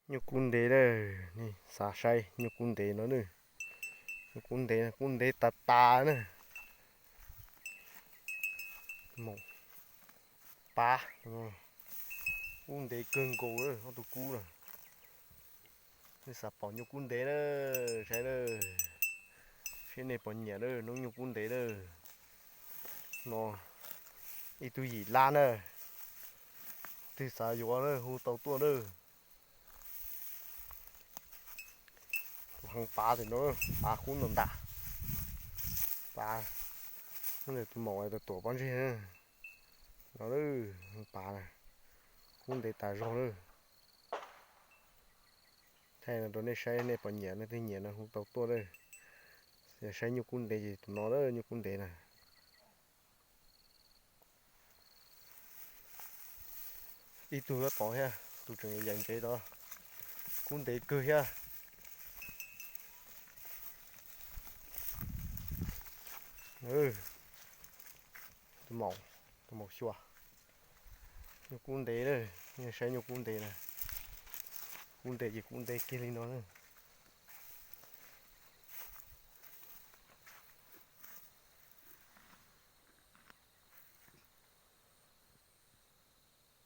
Nyuj kub ntev lawm, nej xav saib nyuj kub ntev no na. Nyuj kub ntev, kub ntev tas tas na. Tus maum pav, kub ntev kawg nkaus lawm ob tug kub na. Nej xav pom nyuj kub ntev na, saib na, seb nej puas nyiam na, noob nyuj kub ntev na. No ib tug yim lab na, twg xav yuav na hu tau tuaj na. Tus heev pav tim no, pav kub ntam ntam, pav ntawm tus maum tuam pob ntseg no, pav kub ntev tas zog na. Thaij no rau nej saib, nej puas nyiam, nej twg nyiam no hu tau tuaj na. Yog saib nyuj kub ntev ces tus no na, nyuj kub ntev na. Ib tug nyob tod thiab, tus tseem yaim ntsev tod, kub ntev kawg thiab. Tus maum, tus maum xyuas, nyuj kub ntev na, nej saib nyuj kub ntev na. Kub ntev ces kub ntev kiag li no.